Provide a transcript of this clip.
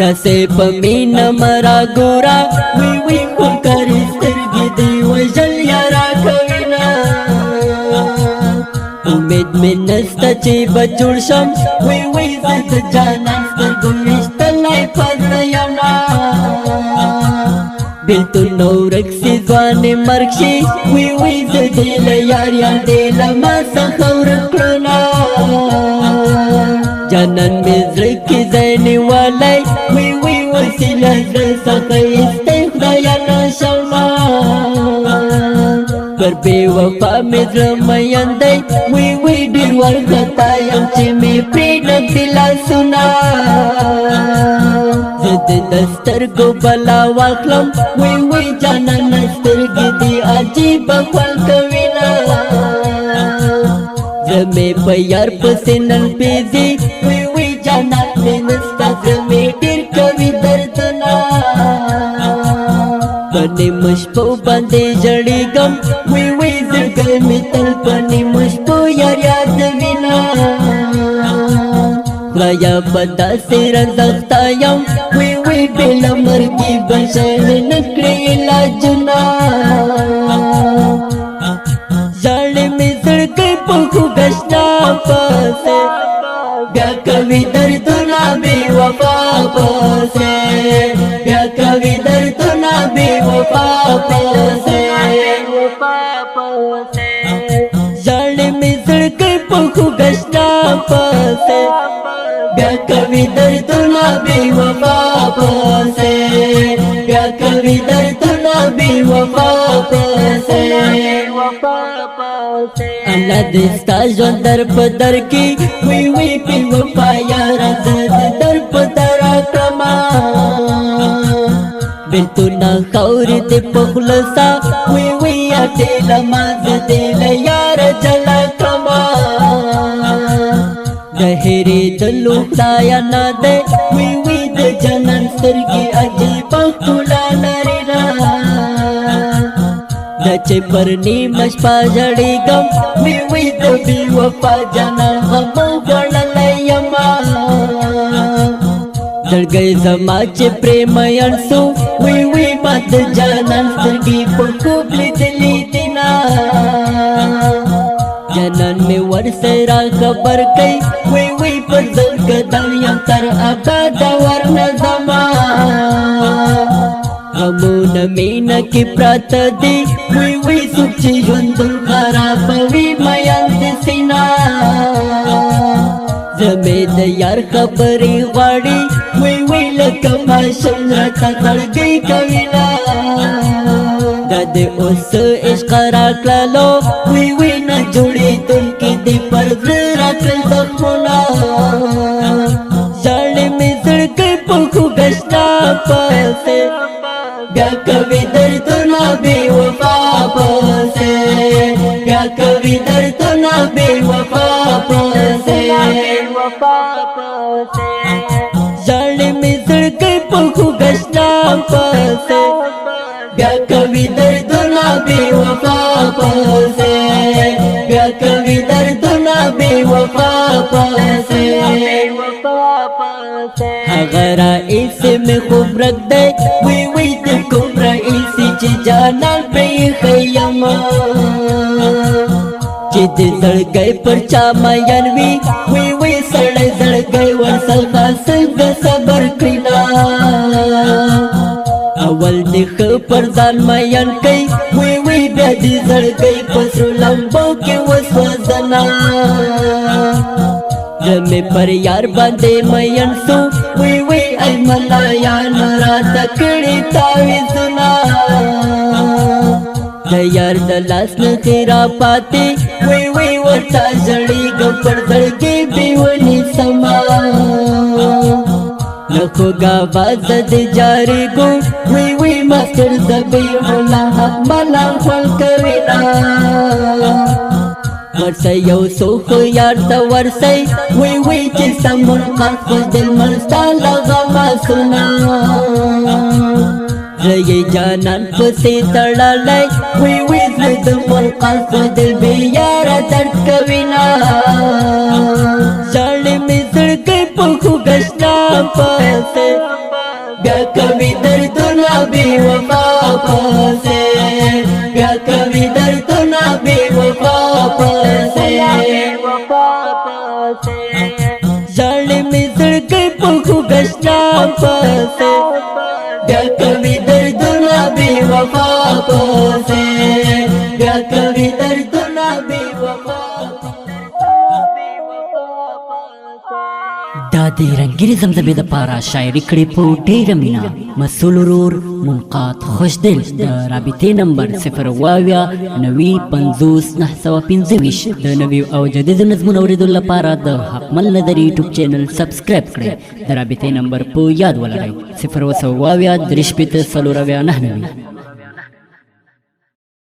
داسې په مینه مرا ګورا، وی وی خونکارې سترګې دې وژل یارا کوینه. امید مې نسته چې به جوړ شم، وی وی زه د جانان سترګو ویشتلی په زړه یمه. بیلتون نو ورک سي ځوان مرګ شي، وی وی زه دې له یار یادې له ما څخه ورک کړله. جانان مې زړه کې ځای نیولی، وی وی وسیله زړه څخه ایستی خدایه نشمه. پر بې وفا مې زړه مین دی، وی وی ډېر وارخطا یم چې مې پرې نږدي لاسونه. زه د سترګو بلا واخلم، وی وی جانان سترګې دې عجیبه خوند کوي نه. زه مې په یار پسې نن پیځي، وی وی جانان مې نسته، زړه مې ډېر کوي دردونه. په نیمو شپو باندې ژړېږم، وی وی زړګی مې تل په نیمو شپو یار یادوي نه. خدایا په داسې رنځ اخته یم، وی وی بې له مرګي بل شی مې نه کړې علاجونه. ژاړي مې زړګی په خوږ پسې، بیا کوي دردونه بې وفا پسې، بیا کوي دردونه بې وفا پسې. ژاړي مې زړګی په خوږ پسې، بیا کوي دردونه بې وفا پسې، بیا کوي دردونه بې وفا پسې. الله دې ستا ژوند در په در کې، وی وی بې وفا یاره زه دې در په در کړمه. بیلتونه خاورې دې په خوله سه، وی وی اټې له ما زه دې له یاره جلا کړمه. د هېرېدلو خدایه نه دی، وی وی د جانان سترګې عجیبه ښکلا لري نه. د چې پر نیمه شپه ژړېږم، وی وی د بې وفا جانان غم خوړلی یمه. زړګی زما چې پرې مین سو، وی وی ما د جانان سترګې په خوب لیدلې دي نه. جانان مې ورسره خبر کوي، وی وی پر زړګدل یم تر ابده ورنه ځمه. غمونه مینه کې پراته دي، وی وی څوک چې ژوند خرابوي میان د سینا. زه مې د یار خبرې غواړي، وی وی لکه ماشوم راته زړګی کوي نه. دا دې اوس عشق راکړلو، وی وی نه جوړېدونکي دې پر زړه راکړل زخمونه. ژاړي مې زړګی په خوږ پسې، بیا کوي دردونه بې وفا پسې، بیا کوي دردونه بې وفا پسې. ژاړي مې زړګی په خوږ پسې، بیا کوي دردونه بې وفا پسې، بیا کوي دردونه بې وفا پسې. هغه رئیس مې خوب ورک دی، وی وی د کوم رئیس چې جانان پرې یم. چې د زړګی پر چا مین وي، وی وی سړی زړګی ورڅخه څنګه صبر کړي؟ اول دې ښه پر ځان مین کوي، وی وی بیا دې زړګی په سرو لمبو کې وسوځنه. زه مې پر یار باندې مین سو، وی وی ای ملایان راته کړي تاویزونه. د یار د لاس نښې را پاتې، وی وی ورته ژړېږم پر زړګي بې ونیسمه. له خوږ آوازه دې جارېږو، وی وی ماسټر ذبیح الله حق ملنګ خوند کوي نه. ورسئ یو څو خو یار ته ورسئ، وی وی چې سمون خپل دل مړ ستا له غمه سونه. زه یې جانان پسې تړلی، وی وی زړه د ملقا خپل دل بې یاره درد کوي نه. ژاړي مې زړګی په خوږ پسې، بے وفا پسې، بیا کوي دردونه بے وفا پسې۔ ژړې مې زړګی په خوږ پسې، بیا کوي دردونه بے وفا پسې، بیا کوي دردونه بے وفا۔ دا د رنګینې زمزمې دپاره شاعري کړې په ډېره مینه مسول ورور منقاد خوشدل، د رابطې نمبر 079050925۔ د نویو او جدیدو نظمونو اورېدلو لپاره د حقمل نظري یوټیوب چینل سبسکرایب کړئ۔ د رابطې نمبر په یاد ولرئ: 070 63 74 99۔